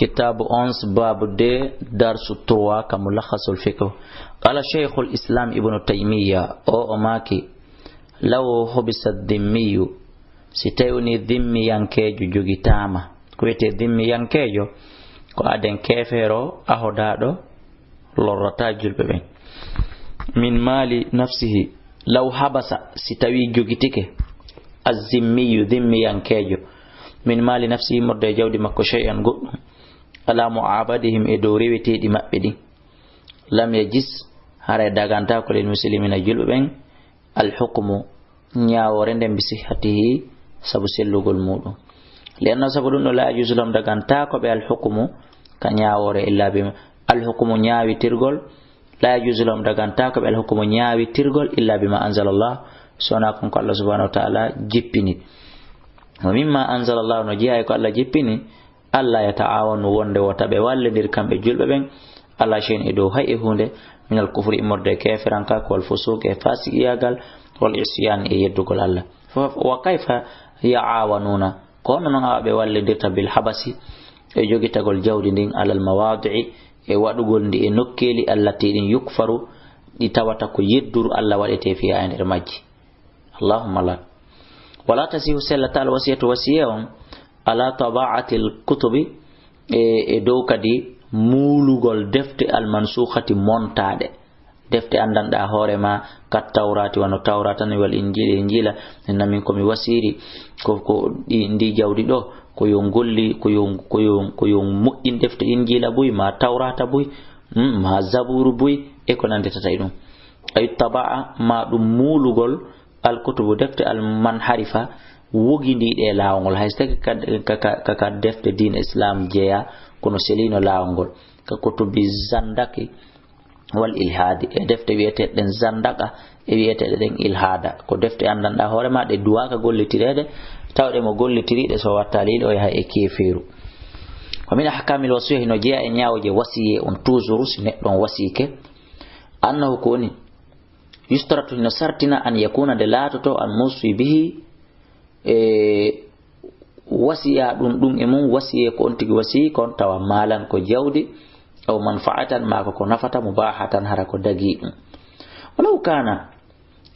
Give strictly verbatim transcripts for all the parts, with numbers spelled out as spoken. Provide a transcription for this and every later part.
Kitaabu onze, baabu deux, darsu trois, ka Mulakhasul Fiqh. Qala Shaykhul Islam Ibnu Taymiya, o, o maaki, "Law hubisa dhimmiyu," si tawi woni dhimmiyankeejo jogitaama. Ko wiyetee dhimmiyankeejo, ko aden keefeero ahodaaɗo lorrata julɓe ɓen. "Min mali nafsihi," law habasa, si tawi jogitike, "azzimmiyu," dhimmiyankeejo, "min mali nafsihi," immorde e jawdi makko, "shay'an," goɗɗum, "ala mu'abadihim," e dow reweteeɗi maɓɓe ɗin, "lam yajuz," haray dagantaako, "lil muslimina," julɓe ɓen, "al hukmu," ñaawoore nden, "bi sihhatihi," sabu sellugol muɗum. "Li anna," sabu ɗum ɗo, "la yajuzu lahum," dagantaako ɓe, "al hukmu," ka ñaawoore, "illa bima," al hukmu, ñaawitirgol, "la yajuzu lahum," dagantaako ɓe, "al hukmu," ñaawitirgol, "illa bima anzalallah," so wonaa kon ko Allah subhanahu wa ta'ala jippini. "Wa mimma anzalallahu," no jeyaa e ko Allah jippini, "alla yataawanu," wonde wota ɓe wallindir kamɓe julɓe ɓen, "ala shay'in," e dow hay e huunde, "minal kufri," immorde e keeferankaaku, "wal fusuq," e fasiqiyaagal, "wal isyan," e yeddugol Allah. Fa-, "wa kayfa ya'awanuna," ko honno non awa ɓe wallindirta, "bil habasi," e jogitagol jawdi ndin, "alal mawadi'i," e waɗugol ndi e nokkeeli, "allati," ɗin, "yukfaru," ɗi tawata ko yedduru Allah waɗetee, "fiha," e nder majji. Allahumma la. "Wala tasihu," sellataa, "al wasiyatu," wasiye on, "ala taba'atil kutubi," e, e dow kadi muulugol defte, "al mansukhati," montaaɗe. Defte anndanɗaa hoore ma, "kat tawrati," wano Tawrata ni, "wal injili," Injila. "Inna min," ko mi wasiri, ko, ko ɗi, ndi jawdi ɗo, ko yo ngolli, ko yo, ko yo, ko yo moƴƴin defte Injila buy, ma Tawrata buy, mm, ma Zaburu buy, e ko nandi tata e ɗum. "Ay taba'a," ma ɗum muulugol, "al kutubu," defte, "al manharifa," wogindiiɗe e laawol ngol. Hay so tawi ka, ka, ka, ka defte diina Islam jeyaa, kono seliino laawol ngol. "Ka kutubi zandaki wal ilhaadi," e defte wiyeteeɗe ɗen zandaka, e wiyeteeɗe ɗen ilhaada. Ko defte anndanɗaa hoore ma, ɗe duwaaka gollitireede, tawɗe mo gollitiriiɗe, so wattaali ɗe, o yaha e keefeeru. "Wa min ahkamil wasiya," hino jeyaa e ñaawooje wasiye on, toujours si neɗɗo on wasiike, "annahu," ko woni, "yustaratu," hino sartina, "an yakuna," nde laatoto, "al musi bihi," e wasiya ɗum, ɗum e mum, wasiyee ko on tigi wasiyii kon, tawa maalan ko jawdi, aw manfa'atan, maa ko ko nafata, mubahatan, hara ko dagii ɗum. "Walaw kana,"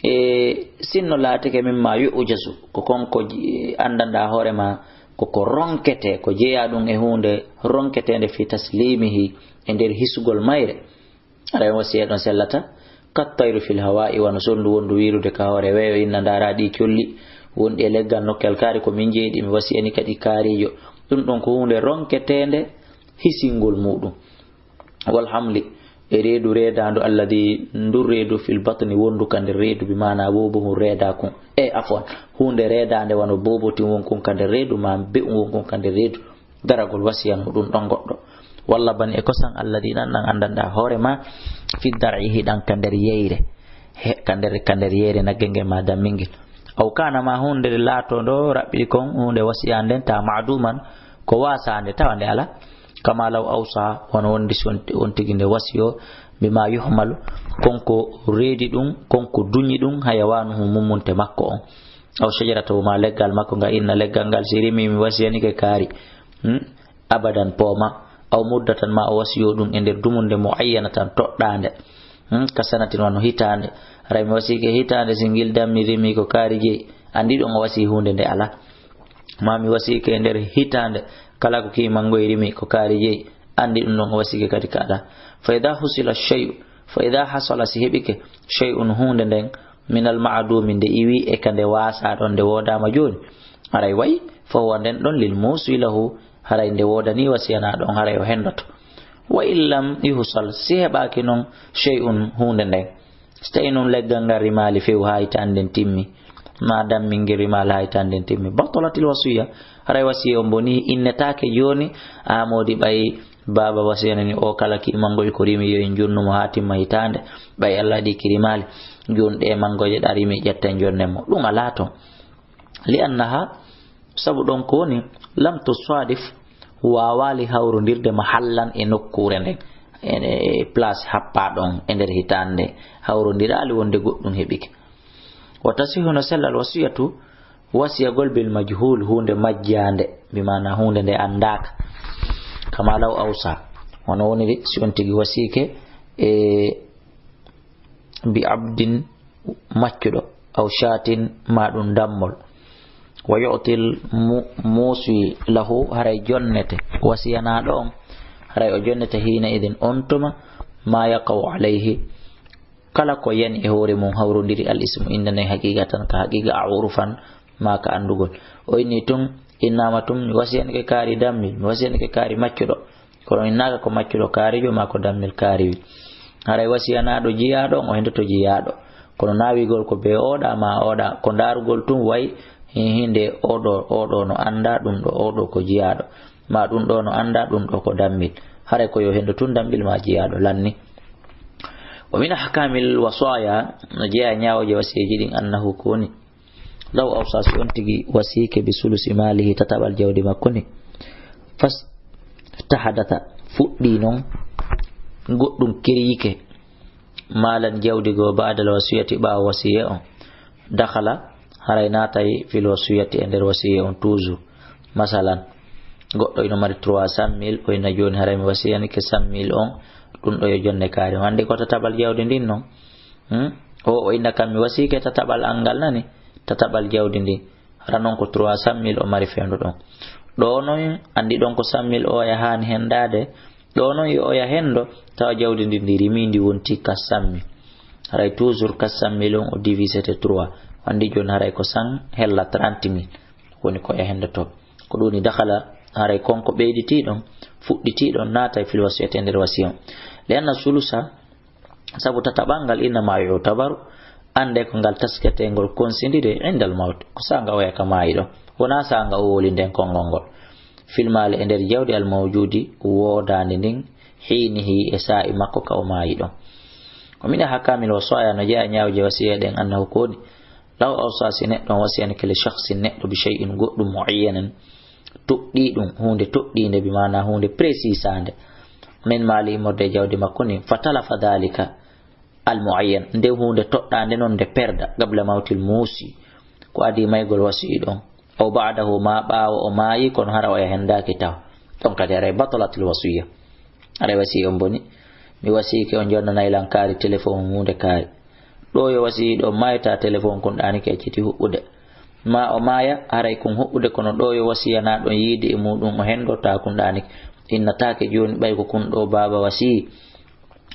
e sinno laatike, "mimma yu'jazu," ko kon ko ji-, anndanɗaa hoore ma, ko ko ronkete, ko jeyaa ɗum e huunde ronketeende, "fi taslimihi," e nder hisugol mayre. Aray wasiya ɗon sellata, "kat tayru fil hawa'i," wano sonndu wondu wiirude ka hoore weeyo, inna ndaara ɗi colli wonɗi e leggal nokkel kaari, ko min jeyi ɗi, mi wasiyani kadi kaarijo. Ɗum ɗon ko huunde ronketeende hisingol muɗum. "Wal hamli," e reedu reedaandu, "alladi," ndu reedu, "fil batni," wondu ka nder reedu, bi maana boobo hun reedaa kun. E afwan, huunde reedaande wano boobo tin won kun ka nder reedu, ma be'un won kun ka nder reedu. Daragol wasiya no ɗum ɗon goɗɗo. "Wal labani," e kosan, "alladi," ɗan ɗan anndanɗaa hoore ma, "fi dar'i," hiɗan ka nder yeyre. He, ka nder, ka nder yeyre nagge nge ma dammingel. "Aw kana," ma huunde nde laatoo ndo raɓɓiɗi kon, huunde wasiya nden, ta ma'duman, ko waasaande, tawa nde alaa. "Kama law awsa," wano wondi si on, on tigi nde wasiyo, "bima yuhmalu," kon ko reedi ɗum, kon ko duñi ɗum, "hayawanu," mummunte makko on. "Aw shajarata," ma leggal makko ngal, "inna," leggal ngal, "si rimi mi wasiyanike kaari." Hmm? "Abadan," pooma. "Aw muddatan," ma o wasiyo ɗum e nder dumunde, "muayyanatan," toɗɗaande. Hmm? "Ka sanatin," wano hitaande. Haray mi wasike hitaande, si ngil dammi rimi ko kaari jeyi. Anndi ɗum o wasi huunde nde alaa. Ma mi wasike e nder hitaande, kala ko kii mangoy rimi ko kaari jeyi. Anndi ɗum ɗon o wasike kadi ka alaa. "Fa idha husila shay'u," fa idha hasala, si heɓike, "shay'un," huunde nden, "minal ma'dumi," nde iwi e ka nde waasaa ɗon, nde woodaama jooni. Haray way, "fa huwa," nden ɗon, "lil musi lahu," haray nde woodani wasiyanaa ɗon, haray o hendoto. "Wa in lam yuhsal," si heɓaaki non, "shay'un," huunde nden. Si tawi non leggal ngal rimaali few haa hitaande nden timmi, ma dammingel rimaali haa hitaande nden timmi, "batalatil wasiya," haray wasiya on bonii, innetaake jooni. A moodi ɓay baaba wasiyanani o kala kii mangoy ko rimi yo en jonnu mo haa timma hitaande. Ɓay Allah waɗi ki rimaali, jooni ɗee mangoje ɗa rimi ƴetten jonnen mo. Ɗum alaa ton. "Li annaha," sabu ɗon ko woni, "lam tusadif," waawaali hawrondirde, "mahallan," e nokkuure nden, e, e place happaa ɗon e nder hitaande nde, hawrondiraali wonde goɗɗum heɓike. "Wa tasihu," no sella, "al wasiyatu," wasiyagol, "bil majhul," huunde majjaande, bi maana huunde nde anndaaka. Kama law awsa, hono woniri si on tigi wasiike e bi abdin, maccuɗo, aw shaatin, ma ɗum dammol. Wa yu'til mu-, muusi lahu, haray jonnete wasiyanaaɗo on, haray o jonnete hiina idin on tuma, ma yaqaw alayhi, kala ko yani e hoore mum hawrondiri al ismu innde nden haqiqatan, ka haqiqa, aw urfan, ma ka anndugol. O inni tun, innama tun, mi wasiyanike kaari dammil, mi wasiyanike kaari maccuɗo. Kono innaaka ko maccuɗo kaarijo ma ko dammil kaariwi. Haray wasiyanaaɗo jiyaaɗo on, o hendoto jiyaaɗo. Kono naawigol ko be oɗa ma oɗa, ko ndaarugol tun way hi-, hinde oɗo, oɗo no annda ɗum ɗo, oɗo ko jiyaaɗo. Ma ɗum ɗo no annda ɗum ɗo ko dammil. Haray ko yo hendo tun dammil ma jiyaaɗo lanni. Wa min ahkamil wasaya, no jeeya ñaawooje wasiyeeji ɗin, annahu ko woni, law awsa, si on tigi wasiike bi sulusi maalihi, tataɓal jawdi makko ni, fas tahadata, fuɗɗi non, goɗɗum keriyike, maalan, jawdi goo, ba'dal wasiyati, ɓaawo wasiye on, dakhala, haray naatay fil wasiyati, e nder wasiye on toujours. Masalan, goɗɗo ino mari trois cent mille, o ina jooni haray mi wasiyanike cent mille on, ɗum ɗo yo jonne kaari. Hannde ko tataɓal jawdi ndin non. Hmm? O, o inna kam mi wasiike tataɓal angal nani, tataɓal jawdi ndin. Hara non ko trois cent mille o mari fewndo ɗon. Ɗo non, anndi ɗon ko cent mille o yahaani hendaade. Ɗo non yo oya hendo, tawa jawdi ndi, ndi rimi, ndi wonti quatre cent mille. Haray toujours quatre cent mille on o divisete trois. Anndi jooni haray ko cent hella trente mille. Woni ko e hendo to. Ko ɗum ni dakhala, haray kon ko ɓeyditii ɗon, fuɗɗitii ɗon, naata e fil wasiyati e nder wasiya on. Li anna sulusa, sabu tataɓal ngal, innama yu'tabaru, annde ko ngal tasketee ngol konsindiri indal mawt, ko saanga oya ka maayi ɗon. Wonaa saanga o woli nden konngol ngol. Fil maali, e nder jawdi, al mawjudi, woodaandi ndin, hiinihi, e saa'i makko ka o maayi ɗon. Wa min ahkamil wasaya, no jeeya ñaawje wasiya ɗen, annahu ko woni, law awsa, si neɗɗo on wasiyanike li shakhsin, neɗɗo, bi shay'in, goɗɗum, muayyanan, toɗɗii ɗum, huunde toɗɗiinde, bi maana huunde précisande, min maali, immorde e jawdi makko ndin, fa talafa dhalika, al muayyan, nde huunde toɗɗaande non nde perda, qabla mawtil muusi, ko adii maygol wasiyiiɗo on, aw ba'dahu, ma ɓaawo o maayi, kono hara oya hendaaki taw, ɗon kadi haray batalatil wasiya. Haray wasiya on boni. Mi wasiyike on jonnanay lan kaari téléphone, huunde kaari. Ɗo yo wasiyiiɗo on maayi, ta téléphone kun ɗaanike, acciti huɓɓude. Ma o maaya, haray kun huɓɓude, kono ɗo yo wasiyanaaɗo on yiide e muuɗum o hendo, ta kun ɗaanike. Innataake jooni ɓay ko kun ɗo baaba wasiyi.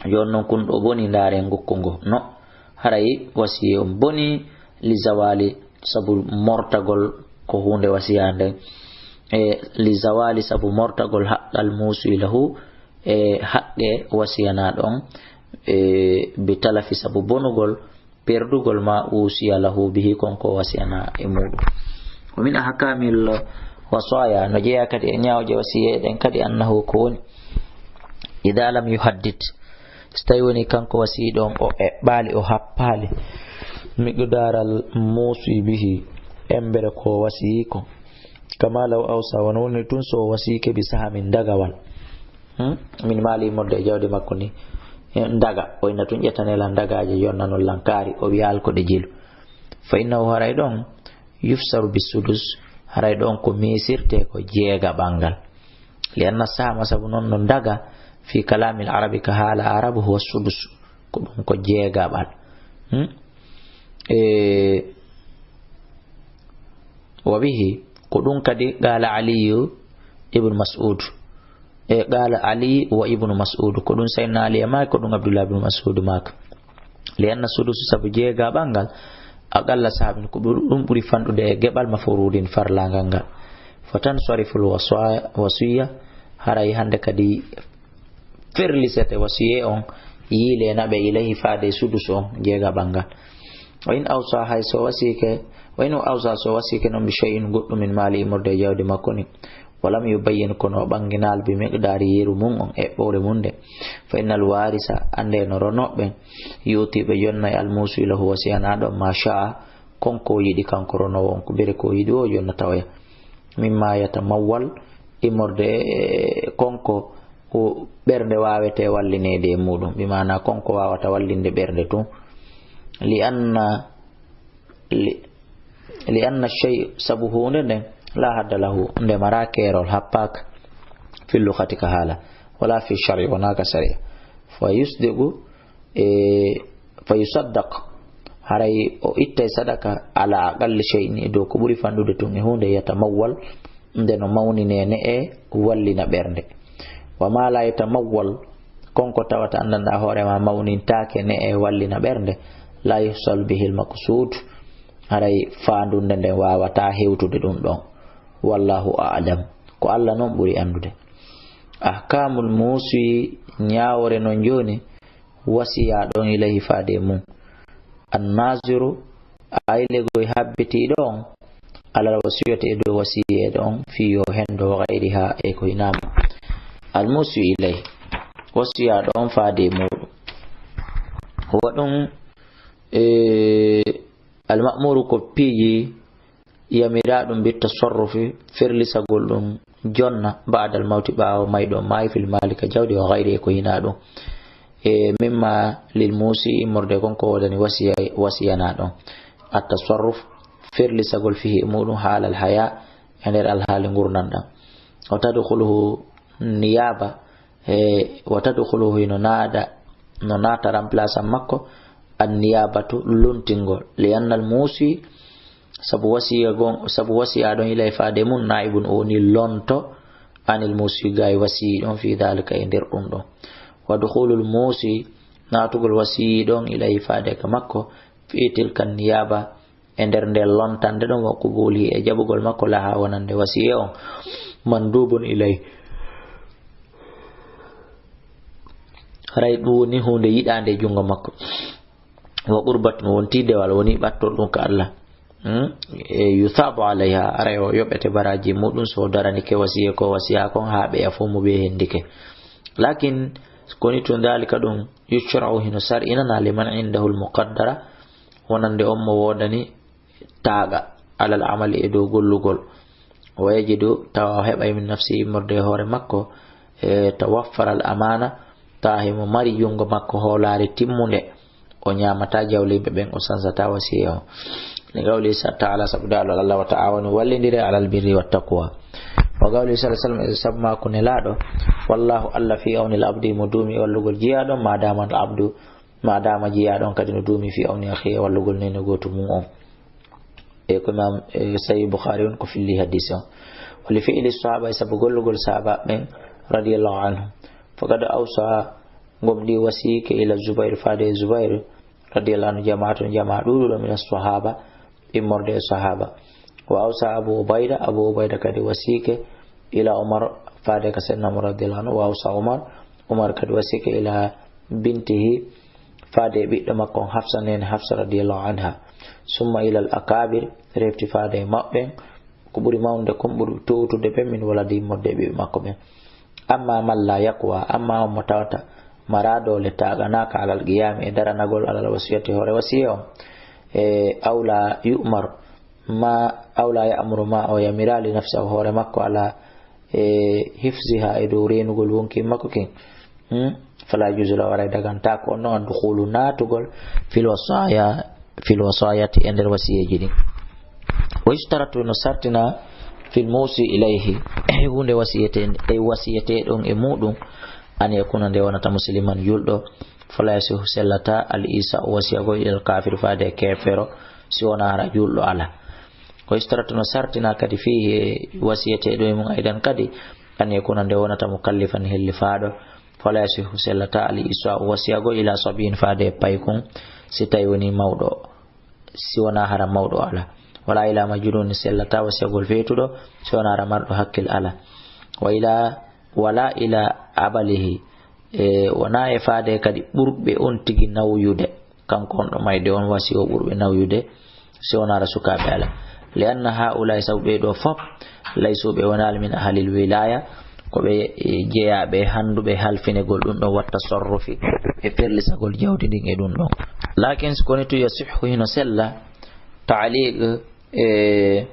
Jooni non kun ɗo boni, ndaaren ngokku ngo. No, haray wasiye on boni, li zawali, sabu mortagol ko huunde wasiya nden. E li zawali, sabu mortagol haqqal muusi lahu, e haqqe wasiyanaaɗo on, e bi talafi, sabu bonugol, perdugol ma usiya lahu bihi, kon ko wasiyana e muuɗum. Wa min ahkamil wasaya, no jeeya kadi e ñaawje wasiye ɗen kadi, annahu ko woni, idha lam yuhaddid, so tawi woni kanko wasiyiiɗo on o eɓɓaali, o happaali, miqdaral muusi bihi, embere ko wasiyi ko, kama law awsa, wano woni tun so o wasiyike bi sahamin, dagawal. Hmm? Min maali immorde e jawdi makko ni, eh, ndaga. O inna tun ƴettane lan ndagaaje, yonnanon lan kaari, o wiya alko ɗe jelu. Fa innahu, haray ɗon, yufsaru bi sudus, haray ɗon ko meesirte ko jeegaɓal ngal. Li anna sahama, sabu non no ndaga, fi kalamil arabi, ka haala arabu, huwa sudus, ko ɗum ko jeegaɓal. Hmm? E, wa bihi, ko ɗum kadi qala Aliyu ibn Mas'ud. E, qala Ali wa ibnu Mas'ud, ko ɗum Sayyidina Ali e maaki, ko ɗum Abdullah ibn Mas'ud maaki. Li anna sudusu, sabu jeegaɓal ngal, aqalla sahabin, ko ɓur-, ɗum ɓuri fanɗude e geɓal mafurudin, farlangal ngal. Fa tansariful wasaya-, wasiya, haray hannde kadi ferlisete wasiye on, yiile naɓe ilayhi, faade sudus on, jeegaɓal ngal. Wa in awsa, hay so wasike, wa in awsa, so wasike non bi shay'in, goɗɗum min maali, immorde e jawdi makko ni. Walam yubayyin, kono o ɓanginal, bi miqdaari, yeru mum on, eɓɓoore mum nde. Fa innal waarisa, annde no ronooɓe ɓen, yuuti, ɓe jonnay, al muusi lahu, wasiyanaaɗo, ma sha'a, kon ko yiɗi kanko ronoowo on, ko bere ko yiɗi o jonnata oya. Mimma yatamawwal, immorde e kon ko, ko ɓernde waawete wallineede e muuɗum, bi maana kon ko waawata wallinde ɓernde tun. Li anna, li, li anna shay, sabu huunde nden, la hadda lahu, nde mara keerol, happaaka. في اللغة ka haala, ولا في الشرع wonaa ka sariya. فيصدق, e, فيصدق, haray o ittay sadaka على أقل شيء, e dow ko ɓuri fanɗude tun e huunde, يتمول, nde no mawninee ne'e wallina ɓernde. وما لا يتمول, kon ko tawata anndanɗaa hoore maa mawnintaake ne'e wallina ɓernde, لا يحصل به المقصود, haray faandunde nden waawataa hewtude ɗun ɗon. والله أعلم, ko Alla non ɓuri anndude. أحكام الموصي, ñaawoore non jooni, wasiya ɗon, إليه faade e mun. الناظر, aylegoy habbitiiɗo on, على الوصية, e dow wasiyeede on, fii yo hendo, وغيرها, e ko hinaa mun. الموصي إليه, wasiya ɗon faade e muuɗum. Huwa ɗum, e, المأمور ko piiji, yamiraaɗum بالتصرف, ferlisagol ɗum jonna, بعد الموت, ɓaawo mayɗo on maayi, في المال, ka jawdi, وغيره, e ko hinaa ɗum. E, مما للموصي, immorde kon ko woodani wasiya, wasiyanaaɗo on. التصرف, ferlisagol, فيه, e muuɗum, حال الحياة, e nder alhaali ngurndan ɗan. وتدخله النيابة, e, وتدخله, hino naada, no naata remplaçant makko, النيابة, lontingol. لأن الموصي, sabu wasiya gon, sabu wasiya ɗon, إليه faade mun, نائب, o woni lonto, عن الموصي, gaayi wasiyi ɗon, في ذلك, e nder ɗum ɗon. ودخول الموصي, naatugol wasiyi ɗon, إليه faade ka makko, في تلك النيابة, e nder nden lontande ɗon, وقبوله, e jaɓugol makko, لها, wonande wasiya on, مندوب إليه. Haray ɗum woni huunde yiɗaande e junngo makko. وقربة, wonti dewal, woni ɓattol ɗum ka Alla. Hmm? E, يثاب عليها, haray o yoɓete baraaji muuɗum so o daranike wasiya ko wasiya kon haa ɓeya fof mo ɓe hendike. لكن, koni tun ذلك ɗum, يشرع, hino sar'inana, لمن عنده المقدرة, wonande on mo woodani taaga, على العمل, e dow gollugol. ويجد, tawa o heɓay, من نفسه, immorde e hoore makko, e, توفر الأمانة, tawa himo mari junngo makko hoolaare timmunde, o ñaamataa jawle yimɓe ɓen, o sansataa wasiya on. لقوله تعالى, sabu daalol Alla, وتعاونوا, wallindire, على البر والتقوى. وقوله صلى الله عليه وسلم, e sabu maaku Nelaaɗo, والله, Alla, في عون العبد, mo duumi e wallugol jiyaaɗo, ما دام العبد, ما دام jiyaaɗo on kadi no duumi, في عون أخيه, e wallugol neene gooto mun on. E ko Imam, e, Sahih Bukhari on ko filli hadis on. ولفعل الصحابة, e sabu gollugol sahaaba ɓen, رضي الله عنهم. فقد أوصى, gomɗii wasiike, إلى الزبير, faade e Zubayr, رضي الله عنه, جماعة, jamaa ɗuuɗuɗo, من الصحابة, immorde e sahaaba. وأوصى أبو عبيدة, Abu Ubayda kadi wasiike, إلى عمر, faade ka Seydina Umar, رضي الله عنه. وأوصى عمر, Umar kadi wasiike, إلى بنته, faade e ɓiɗɗo makko on Hafsa, neene Hafsa, رضي الله عنها. ثم إلى الأكابر, refti faade e maɓɓe, ko ɓuri mawnude kon, ɓuri towtude ɓen, من ولده, immorde e ɓiɓɓe makko ɓen. أما من لا يقوى, amma on mo tawata maraa doole, taaga naaka, على القيام, e daranagol, على الوصية, hoore wasiya on, e, أو لا يؤمر, ma, أو لا يأمر, ma o yamiraali, نفسه, hoore makko, على, e, حفظها, e dow reenugol wonki makko kin. Hmm? فلا يجوز له, haray dagantaako on ɗon, الدخول, naatugol, في الوصايا, في الوصاية, e nder wasiyeeji ɗin. ويشترط, no sartina, في الموصي إليه, e huunde wasiyete, e wasiyete ɗon e muuɗum, أن يكون, nde wonata, مسلما, julɗo, فلا يصح, sellataa, الإيصاء, wasiyagol, إلى الكافر, faade e keefeero, si wonaa hara julɗo alaa. ويشترط, no sartina kadi, فيه, e wasiyete ɗon e mum, أيضا, kadi, أن يكون, nde wonata, مكلفا, hellifaaɗo, فلا يصح, sellataa, الإيصاء, wasiyagol, إلى صبي, faade e paykun, si tawi wonii mawɗo, si wonaa hara mawɗo alaa. ولا إلى مجنون, sellataa wasiyagol feetuɗo, si wonaa hara marɗo hakkil alaa. وإلى, ولا إلى أبله, e, wonaa e faade kadi ɓurɓe on tigi nawyude, kanko on ɗo mayde on, wasiyo ɓurɓe nawyude, si wonaa hara sukaaɓe alaa. لأن هؤلاء, sabu ɓee ɗoo fof, ليسوا, ɓe wonaali, من أهل الولاية, ko ɓe, e, jeyaaɓe e hannduɓe e halfinegol ɗum ɗon, والتصرف, e ferlisagol jawdi ndin e ɗum ɗon. لكن, so koni tun, يصح, hino sella, تعليق, e,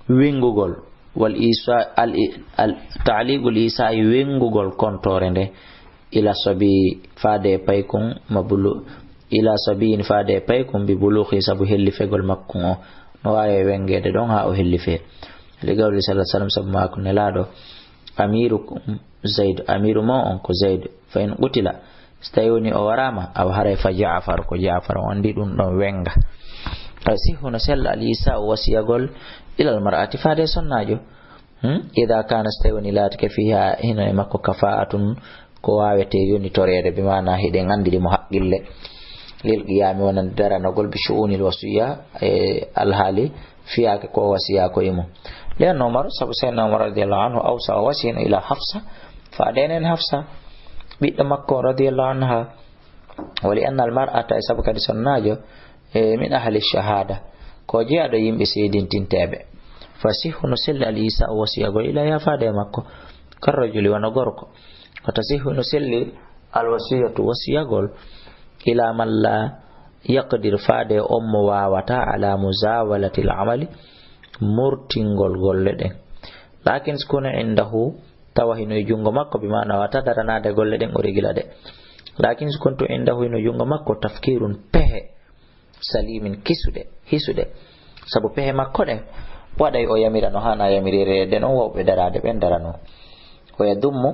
winngugol, والإيصاء, al, al, تعليق الإيصاء, winngugol kontoore nde, إلى الصبي, faade e paykun, ma bulu-, إلى صبي, faade e paykun, ببلوغه, sabu hellifegol makkun on. No waawi wenngeede ɗon haa o hellifee. لقوله صلى الله عليه وسلم, sabu maaku Nelaaɗo, amirukum Zaid, amiru mon on ko Zaid. Fa in qutila, so tawi woni o waraama, aw haray fa Ja'far, ko Ja'far on, anndi ɗum ɗon wenga. Fa yasihhu, no sella, al isa'u, wasiyagol, ilal mar'ati, faade sonnaajo. Hmm? Ida kana, so tawi woni laatike, fiha, hino e makko, kafa'atun, ko waawete yonitoreede, bi maana hiɗen anndiri mo haqqille, lil qiyami, wonande daranagol, bi shu'unil wasiya, e alhaali fiyaake ko wasiya ko e mum. Li anna Umar, sabu Sayyidina Umar radiyallahu anhu, awsa, o wasiyino, ila Hafsa, faade enen Hafsa, ɓiɗɗo makko radiyallahu anha. Wa li anna al mar'ata, e sabu kadi sonnaajo, e min ahli shahada, ko jeyaaɗo yimɓe seedintinteeɓe. Fa yasihhu, no selli, al isa'u, wasiyagol, ilayha, faade e makko, kar rajuli, wano gorko. Wa tasihhu, no selli, al wasiyatu, wasiyagol, ila man la yaqdir, faade on mo waawata, ala muzawalatil amali, murtingol golle ɗen. Lakin so kono indahu, tawa hino e junngo makko, bi maana wata daranaade golle ɗen o regila ɗe. Lakin so kontu indahu, hino junngo makko, tafkirun, pehe, salimin, kisuɗe, hisuɗe. Sabu pehe makko ɗen waɗay o yamira no haana yamirire ɗen on wawɓe daraade ɓen darano. O yadummu,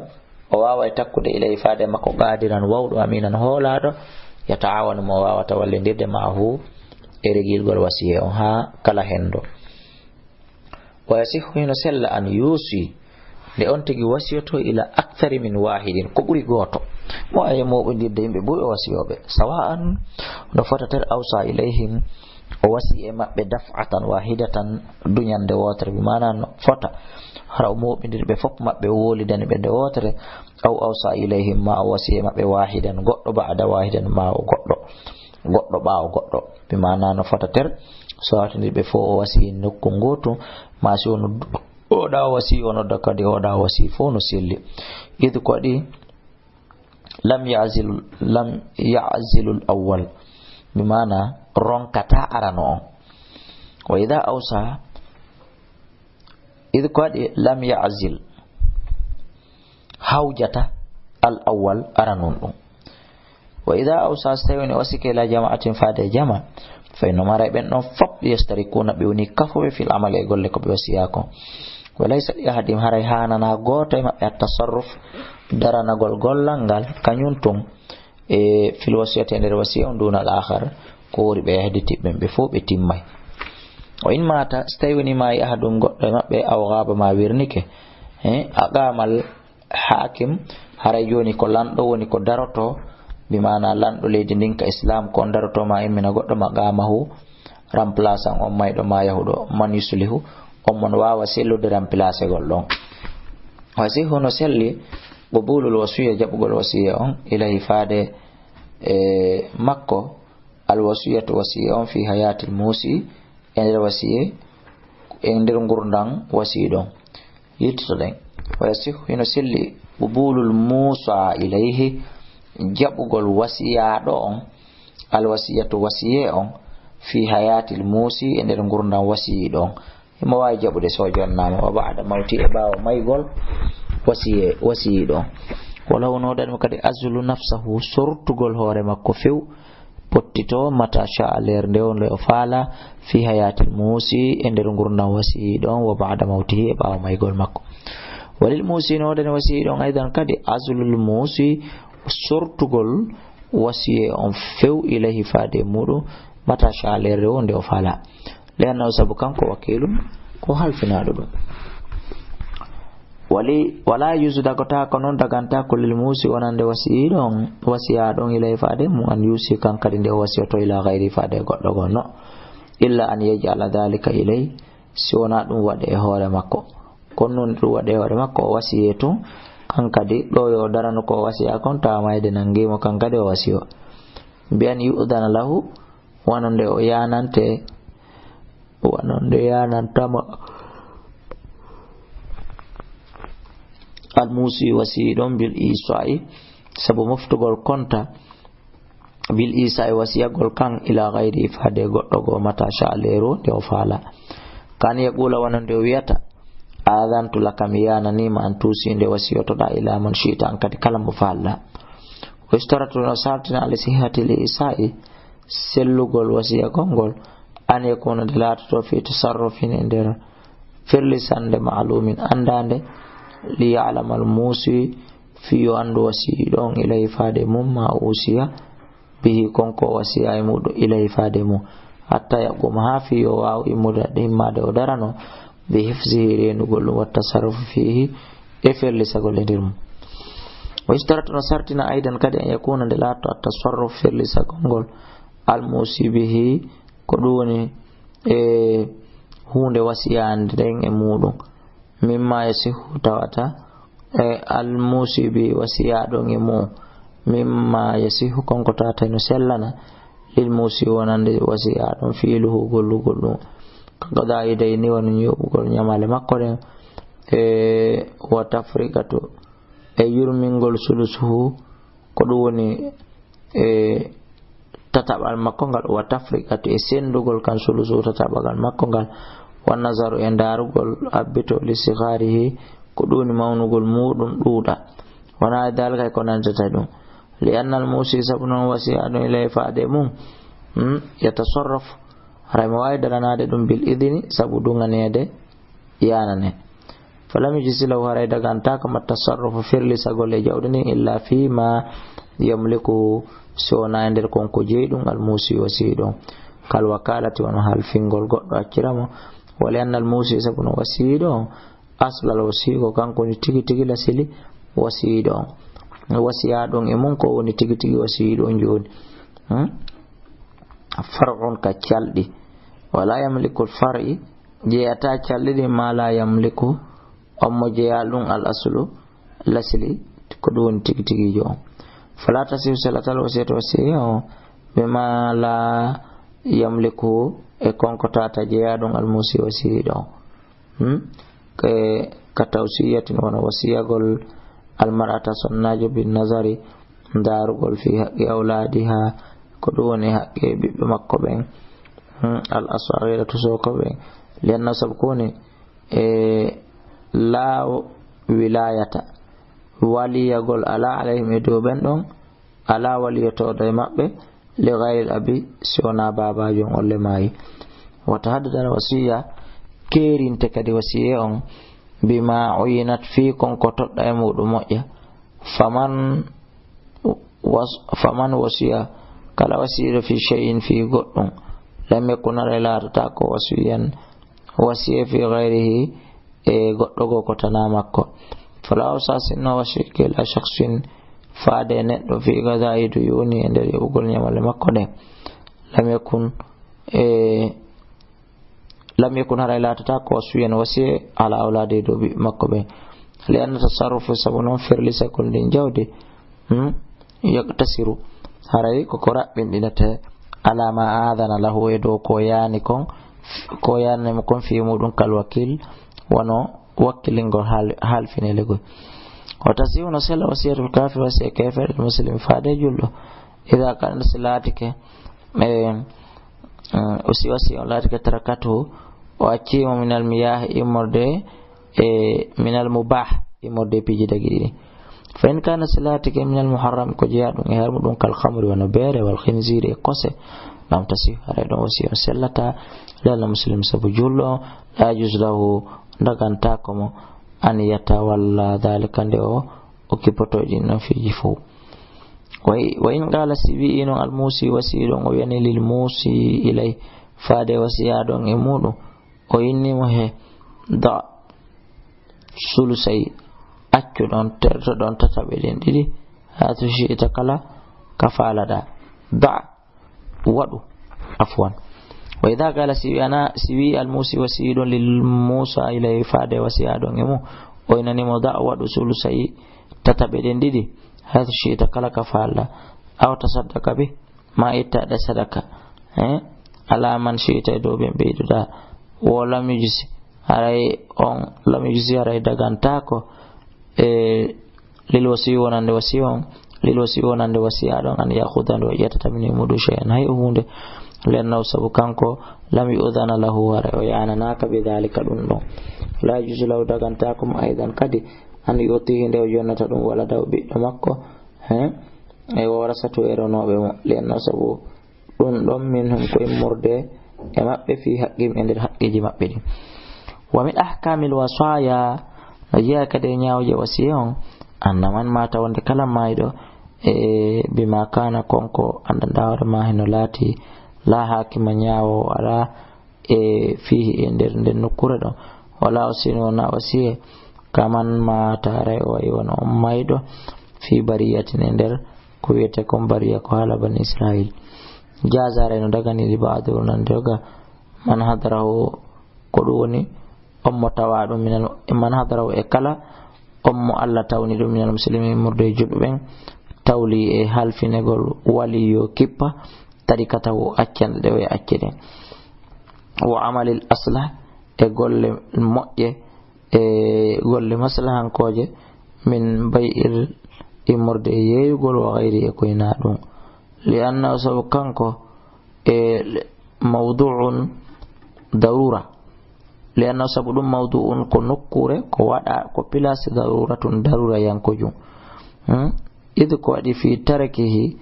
o waaway takkude ilay faade makko qadiran, wawɗo, aminan, hoolaaɗo, yata'awanu, mo waawata wallindirde, ma'ahu, e regilgol wasiye on haa kala hendo. Wa yasihhu, hino sella, an yusi, nde on tigi wasiyoto, ila akthari min wahidin, ko ɓuri gooto. Mo aye mooɓindirde yimɓe buy o wasiyooɓe. Sawa'an, no fota ter, awsa ilayhim, o wasi e maɓɓe, daf'atan wahidatan, duñande wootere, bi maana no fota. Hara o mooɓindiri ɓe fof maɓɓe, o wolidani ɓe nde wootere. Aw awsa ilayhim, ma o wasi e maɓɓe, wahidan, goɗɗo, ba'da wahidan, ma o goɗɗo, goɗɗo ɓaawo goɗɗo. Bi maana no fota ter, so hawtindiri ɓe fof o wasi nokku ngootu, ma si o noddu oɗa wasi, o nodda kadi oɗa wasi, fof no selli. Id ko waɗi, lam ya'zil, lam ya'zilul awwal, bi maana ronkata arano on. Wa ida awsa, id ko waɗi, lam ya'zil, hawjata, al awwal, aranon ɗum. Wa ida awsa, so tawi woni wasike, ila jama'atin, faade e jama, fa inno maray ɓen ɗon fop, yastarikuna, ɓe woni kafuɓe, fil amali, e golle ko ɓe wasiya kon. Wa laysa li ahadim, haray hanana gooto e maɓɓe, at tasarruf, daranagol gollal ngal, kañum tun, e fil wasiyati, e nder wasiya on, dunal akhar, ko wori ɓe yahdi tiɓɓen, ɓe fof ɓe timmay. O in mata, so tawi woni maayi ahadum, goɗɗo e maɓɓe, aw gaba, ma wirnike, e aqamal hakim, haray jooni ko lanɗo woni ko daroto, bi maana lanɗo leydi ndin ka islam, ko on daroto ma immina goɗɗo, maqamahu, remplaçant on mayɗo, ma yahuɗo, man yuslihu, on mon waawa sellude remplacegol ɗon. Wa yasihhu, no selli, qubulul wasiya, jaɓugol wasiya on, ilayhi, faade e makko, al wasiyatu, wasiya on, fi hayatil muusi, e nder wasiye, e nder ngurdan wasiɗo on. Yettotoɗen. Wa yasihhu, hino selli, qubulul muusa ilayhi, jaɓugol wasiyaaɗo on, al wasiyatu, wasiye on, fi hayatil muusi, e nder ngurdan wasiyiɗo on. Himo waawi jaɓude so o jonnaama, wa ba'da mawti, e ɓaawo maygol wasiye, wasiyiɗo on. Walaw, no waɗanimo kadi, azlu nafsahu, sortugol hoore makko few, pottito, mata sha'a, leer nde wonde o faala, fi hayatil muusi, e nder ngurdan wasiyiɗo on, wa ba'da mawtihi, e ɓaawo maygol makko. Walil muusi, no waɗani wasiyiɗo on, aydan kadi, azlul muusi, sortugol wasiye on few, ilayhi, faade e muɗum, mata sha'a, leer nde wonde o faala. Li annahu, sabu kanko, wakiilun, ko halfinaaɗo ɗum. Wali, wala yajuuzu, dagotaako noon, dagantaako, lil muusi, wonande wasiyiɗo on, wasiyaaɗo on, ilayhi, faade mum, an yusi, kan kadi nde o wasiyoto, ila gayri, faade goɗɗo goo, no. Illa an yaj'ala dhalika ilayhi, si wonaa ɗum waɗe e hoore makko. Kono noon ɗum waɗe e hoore makko, o wasiyee tun, kan kadi ɗo yo o darano ko o wasiya kon, tawa mayde nanngii mo, kan kadi o wasiyoo. Bi an yu'dhana lahu, wano nde o yanante, wano nde yanantama al muusi, wasiyiɗo on, bil isa'i, sabu moftugol konta, bil isa'i, wasiyagol kan, ila gayri, faade goɗɗo goo, mata sha'a, leeru nde o faala. Kan yaqula, wano nde o wiyata, adantu laka, mi yananima, an tusi, nde wasiyotoɗa, ila man shi'ta, an kadi kala mo faalɗa. Wa yushtaratu, no sartina, li sihhatil isa'i, sellugol wasiyagol ngol, an yakuna, nde laatoto, fi tasarrufin, e nder ferlisannde, ma'lumin, anndande, Li ya'lamal muusi, fii yo anndu wasiiɗo on, ilayhi, faade mum, ma uusiya bihi, kon ko wasiya e muuɗum, ilayhi, faade mum. Hatta yaquma, haa fii yo waaw immude, himmaade o darano, bi hifzihi, reenugol ɗum, wa tasarrufu fiihi, e ferlisagol e nder mum. Wa yushtaratu, no sartina, aydan kadi, an yakuna, nde laatoto, at tasarruf, ferlisagol ngol, al muusi bihi, ko ɗum woni e huunde wasiyaande nden e muuɗum. Mimma yasihu, tawata e al muusi bi, wasiyaaɗo on e mum. Mimma yasihu, kon ko tawata no sellana, lil muusi, wonande wasiyaaɗo on, fiiluhu, gollugol ɗum. Ka qadaa'i dayni, wano yoɓugol ñamaale makko ɗen, e wa tafriqatu, e yurmingol sulusuhu, ko ɗum woni e tataɓal makko ngal, wa tafriqatu, e sendugol kan sulusu tataɓal makko ngal, wa nazaru, e ndaarugol, abbito, li sigharihi, ko ɗum woni mawnugol muuɗum ɗuuɗa. Wa nahwi dhalika, e ko nanndata ɗum. Li annal muusi, sabu non wasiyaaɗo on, ilayhi, faade mum, hmm, yatasarraf, haray mo waawi daranaade ɗum, bil idni, sabu duŋaneede yaanane. Falam yujzi lahu, haray dagantaako ma tasarrufu, ferlisagol e jawdi ndin, illa fi ma yamliku, si wonaa e nder kon ko jeyi ɗum al muusi, wasiiɗo on. Kal wakalati, wano halfingol goɗɗo accira mo. Wa li annal muusi, sabu no wasiiɗo on, aslal wasiiɗo, kanko woni tigi tigi lasili wasiiɗo on. Wasiyaaɗo on e mum ko woni tigi tigi wasiiɗo on jooni. Hmm? Far'un, ka calɗi. Wala yamlikul far'i, jeyataa calɗi ɗin, ma la yamliku, on mo jeyaa ɗum al aslu, lasli, ko ɗum woni tigi tigiijo on. Fala tasihu, selataa, al wasiyatu, wasiya on, bima la yamliku, e kon ko tawata jeyaa ɗum al muusi, wasiiɗo on. Hmm? Ke, ka tawsiyatin, wano wasiyagol al mar'ata, sonnaajo, bin nazari, ndaarugol, fi haqqi awlaadiha, ko ɗum woni haqqe ɓiɓɓe makko ɓen, hmm, al asghaira, to sooka ɓen, li anna, sabu ko woni e laa wilayata, waliyagol alaa alayhim, e dow ɓen ɗon, alaa waliyotooɗo e maɓɓe, li ghayril abi, si wonaa baabaajo on olle maayi. Wa tahaddada al wasiya, keerinte kadi wasiye on, bima uyinat, fii kon ko toɗɗaa e muuɗum moƴƴa. Faman was-, faman wasiya, kala wasiiɗo, fi shay'in, fii goɗɗum, lam yakun, haray laatataako, wasiyan, wasiye, fi ghayrihi, e goɗɗo goo ko tanaa makko. Fala awsa, sinno wasiyagol, ila shakhsin, faade e neɗɗo, fi qada'i duyuni, e nder yoɓugol ñamaale makko ɗen. Lam yakun, e, lam yakun, haray laatataako, wasiyan, wasiye, ala awlaadi, dow ɓiɓɓe makko ɓen. Li anna tasarrufu, sabu non ferlisagol ndin jawdi, hmm, yaqtasiru, haray ko ko raɓɓinɗinete, ala ma adana lahu, e dow ko yaani kon, ko yaani mo kon fii muuɗum, kal wakil, wano wakkilingol hal-, halfineelegol. Wa tasihu, no sella, wasiyatul kafir, wasiya keefeero, lil muslim, faade julɗo. Ida kana, si laatike, e, e, o si wasi on laatike, tarakatu, o accii mo, minal miyah, immorde e minal mubah, immorde e piiji dagi ɗiɗi. Fa in kana, si laatike, minal muharram, ko jeyaa ɗum e harmu ɗum, kal khamri, wano beere, wal khinziri, e kose, lam tasih, haray ɗon wasiya on sellataa, li anna muslim, sabu julɗo on, la yajuz lahu, dagantaako mo, an yatawalla dhalika, nde o okkipoto ɗin ɗon fiiji fow. Wa i-, wa in qala, si wi'i non al muusi, wasiiɗo on, o wi'ani lil muusi ilay, faade wasiyaaɗo on e muuɗum, o inni mo he, da sulusay, accu ɗon, terto ɗon tataɓe ɗen ɗiɗi, haythu shi'ta, kala ka faalaɗaa. Da, waɗu, afwan. Wa idha qala, si wi'ana, si wi'i al muusi, wasiiɗo on, lil muusa ilay, faade wasiyaaɗo on e mum, o innani mo, da, waɗu sulusay, tataɓe ɗen ɗiɗi, haythu shi'ta, kala ka faalaɗaa, aw tasaddaqa bi, ma ittaɗe sadaka, eh, ala man shi'ta, e dow ɓen ɓe yiɗuɗaa. Wo lam yujzi, haray on, lam yujzi, haray dagantaako, e lil wasi, wonande wasi on, lil wasi, wonande wasiyaaɗo on, an ya'khudha, nde o ƴettata, min, e muuɗum, shay'an, hay huunde, li annahu, sabu kanko, lam yu'dhana lahu, haray o yaananaaka, bi dhalika, ɗum ɗon. La yajuzu lahu, dagantaako mo, aydan kadi, an yu'tihi, nde o jonnata ɗum, waladahu, ɓiɗɗo makko, he, e warasatu, e ronooɓe mo, li annahu, sabu ɗum ɗon, minhum, ko immorde e maɓɓe, fii haqqihim, e nder haqqeeji maɓɓe ɗin. Wa min ahkamil wasaya, No jeyaa kadi e ñaawooje wasiya on, anna man maata wonde kala maayɗo, e bima kana konko anndanɗaa hoore maa hino laati, la haakima ñaawoowo alaa e fiihi e nder nden nokkuure ɗon. Wala o sino na wasiye, kaman maata ray o wayi wano on maayɗo, fii bariyatin e nder ko wiyetee kon bariya ko haala Bani Israil. Jaaza ray no dagani li ba'du nan doga man hadarahu ko ɗum woni on mo tawaa ɗum minal, man hadarahu e kala on mo Allah tawni ɗum minal muslimin immorde e julɓe ɓen, tawli e halfinegol wali yo kippa, tarikatahu accande ɗe o e acce ɗen. Wa amalil aslah e golle moƴƴe, e golle maslahankooje, min bay'il immorde e yeeyugol wa gayri e koyna ɗum. Li annahu sabu kanko e mawdu'un darura. Li annahu sabu ɗum mawdu'un ko nokkuure, ko waɗa, ko place daruratun darura yankojum. Hmm? Id ko waɗi fi tarakihi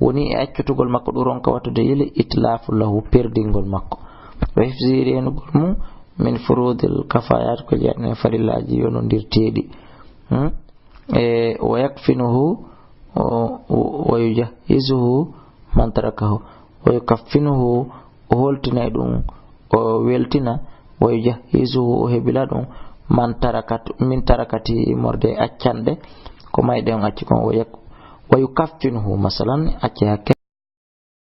woni e accutugol makko ɗum ronka wattude yili itlafu lahu perdingol makko. Wa hifzi renugol mum min furudil kafayat ko jeeɗa e farillaaji yonondirteeɗi. Hmm? E, wa yakfinuhu, o, o, wa yujahhizuhu man tarakahu. Wa yukaffinuhu, o holtina e ɗum, o weltina, wa yujahhizuhu, o hebila ɗum, man tarakat, min tarakati, immorde e accanɗe, ko mayɗe on acci kon, wa yak-, wa yukaffinuhu, masalan, acce hakke,